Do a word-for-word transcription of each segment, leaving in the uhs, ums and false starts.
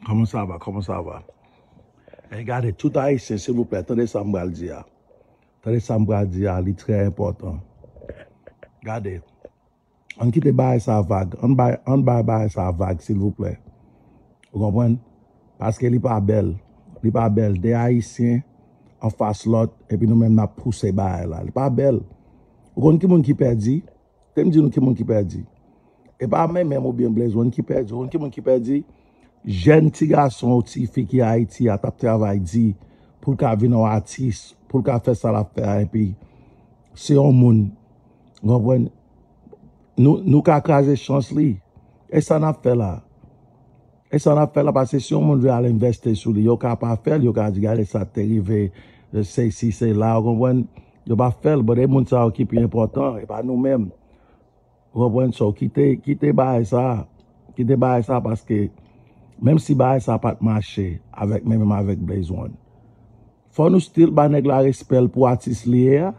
Comment ça va? Comment ça va? Ey, gade, tout Ayisyen, silvouplè, tande sa m pral di a. Tande sa m pral di a, li trè enpòtan. Gade, ann kite bagay sa vag. Ann bay, ann bay bagay sa vag, silvouplè. Ou konprann? Paske li pa bèl. Li pa bèl. De Ayisyen anfas lòt, epi nou menm n ap pouse bagay la. Li pa bèl. Ou konn ki moun ki pèdi? Te m di nou ki moun ki pèdi. E pa mwen menm oubyen Blaze One ki pèdi. Ou konn ki moun ki pèdi? Jèn ti gason ou ti fi ki Ayiti a t ap travay di pou l ka vin yon atis, pou l ka fè sa l ap fè a, epi se yon moun, ou konprann, nou, nou ka kraze chans li. E sa n ap fè la. E sa n ap fè la, paske si yon moun vle al envesti sou li, yo ka pa fè l, yo ka di, "Gade sa te rive, se si, se la," ou konprann? Yo pa fè l, but e moun sa yo ki pi enpòtan, e pa nou menm. Ou konprann? So, kite, kite bagay sa, kite bagay sa, paske menm si bagay sa pa t mache avèk mwen menm avèk Blaze One, fò nou still ba nèg la respè l pou atis li ye a.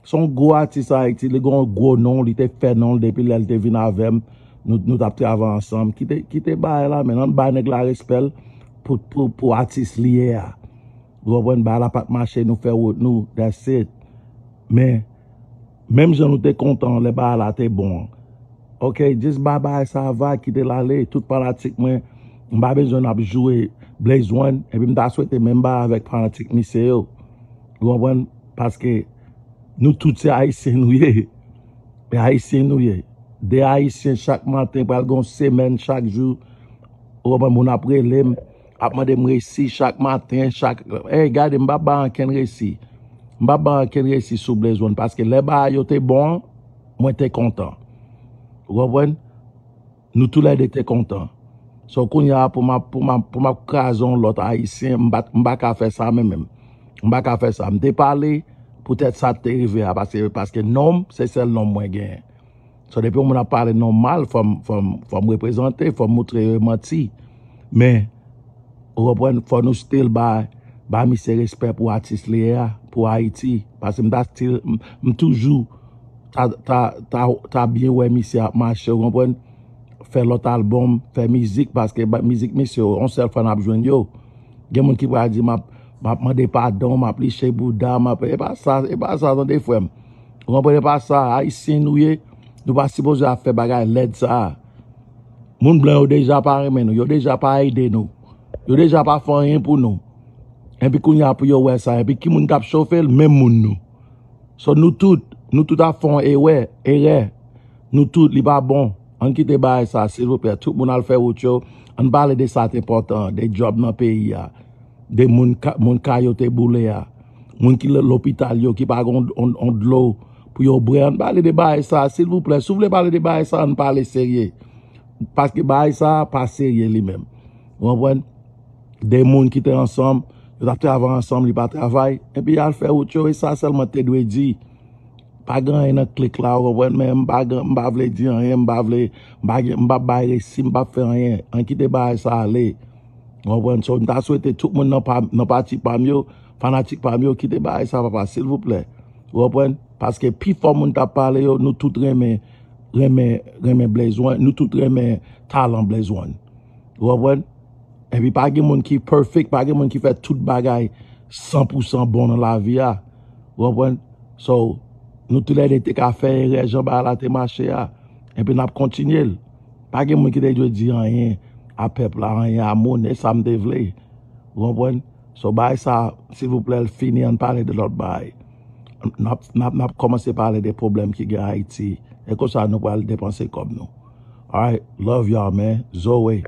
Se yon gwo atis Ayiti, li gen yon gwo non, li te fè non l depi lè l te vin avè m, nou, nou t ap travay ansanm. Kite, kite bagay la, men ann ba nèg la respè l pou, pou, pou atis li ye a. Ou konprann? Bagay la pa t mache, nou fè wout nou, that's it. Men, menm jan nou te kontan lè bagay la te bon an. Ok, just bay bagay sa vag, kite l ale. Tout fanatik mwen, m pa bezwen n ap joure Blaze One, epi m ta swete menm bagay avèk fanatik misye yo. Ou konprann? Paske nou tout se Ayisyen nou ye. E Ayisyen nou ye. De Ayisyen chak maten, pral gen yon semèn, chak jou. Ou konprann? Moun ap rele m, ap mande m resi chak maten, chak, ey, gade, m pa bay ankenn resi. M pa bay ankenn resi sou Blaze One, paske lè bagay yo te bon an, mwen te kontan. Ou konprann? Nou toulède te kontan. So, kounye a, pou m ap, pou m ap, pou m ap kraze yon lòt Ayisyen, m pa, m pa ka fè sa, men menm. M pa ka fè sa. M te pale poutèt sa te rive a, paske, paske non m, se sèl non m mwen genyen. So, depi yon moun ap pale non m mal, fò m, fò m, fò m reprezante, fò m moutre yo e manti. Men, ou konprann, fò nou still ba, ba misye respè pou atis li ye a, pou Ayiti. Paske m ta still, m, m toujou ta, ta, ta, ta byen wè misye ap mache, ou konprann? Fè lòt album, fè mizik, paske ba, mizik misye yo, yon sèl fwa n ap jwenn yo. Gen moun ki pral di, "M ap, m ap mande padon, m ap liche bouda, m ap," e pa sa, e pa sa, tande frè m. Ou konprann? E pa sa, Ayisyen nou ye, nou pa sipoze ap fè bagay lèd sa a. Moun blan yo deja pa renmen nou, yo deja pa ede nou, yo deja pa fè anyen pou nou. Epi kounye a pou yo wè sa, epi ki moun k ap chofe l? Menm moun nou. So, nou tout, nou tout ap fè yon erè, erè. Nou tout, li pa bon. Ann kite bagay sa, silvouplè. Tout moun al fè wout yo. Ann pale de sa t enpòtan, de djòb nan peyi a. De moun ka, moun kay yo te boule a. Moun ki l-, lopital yo, ki pa gen on, on, on dlo pou yo bwè. Ann pale de bagay sa, silvouplè. Si w vle pale de bagay sa, ann pale serye. Paske bagay sa pa serye li menm. Ou konprann? De moun ki te ansanm, yo t ap travay ansanm, li pa travay, epi y al fè wout yo, e sa sèlman te dwe di. Pa gen anyen nan klik la, ou konprann, men m pa gen, m pa vle di anyen, m pa vle, m pa gen, m p ap bay resi, m p ap fè anyen. Ann kite bagay sa ale. Ou konprann? So, m ta swete tout moun nan pa, nan pati pa m yo, fanatik pa m yo, kite bagay sa, papa, silvouplè. Ou konprann? Paske pifò moun k ap pale yo, nou tout renmen, renmen, renmen Blaze One, nou tout renmen talan Blaze One. Ou konprann? Epi pa gen moun ki perfect, pa gen moun ki fè tout bagay san pou san bon nan lavi a. Ou konprann? So, nou toulède te ka fè erè jan bagay la te mache a. Epi n ap kontinye l. Pa gen moun ki te dwe di anyen a pèp la, anyen a moun, e sa m te vle. Ou konprann? So, bagay sa, silvouplè, l fini, ann pale de lòt bagay. N ap, n ap, n ap kòmanse pale de pwoblèm ki gen Ayiti. E konsa, nou pral depanse kòb nou. Alright, love y'all, man. Zoe.